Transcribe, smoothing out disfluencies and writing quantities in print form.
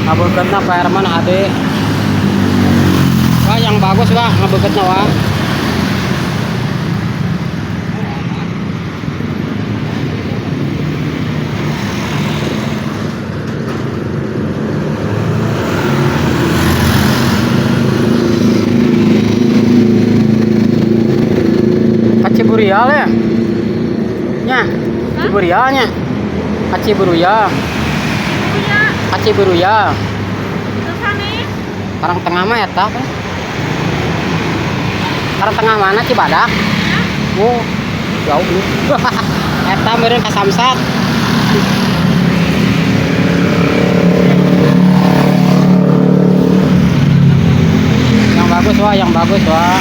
Ngabeuketna Pak Herman hade. Wah, yang bagus, wah, ngabeuketna, wah. Ka Ciburial ya? Nya, Ciburial nya. Ka Ciburuya. Punya. Ka Ciburuya. Terus nih. Karang Tengah mah eta kan. Karang Tengah mana, Cibadak? Oh, jauh lu. Eta meureun ka Samsat. Yang bagus, wah, yang bagus, wah.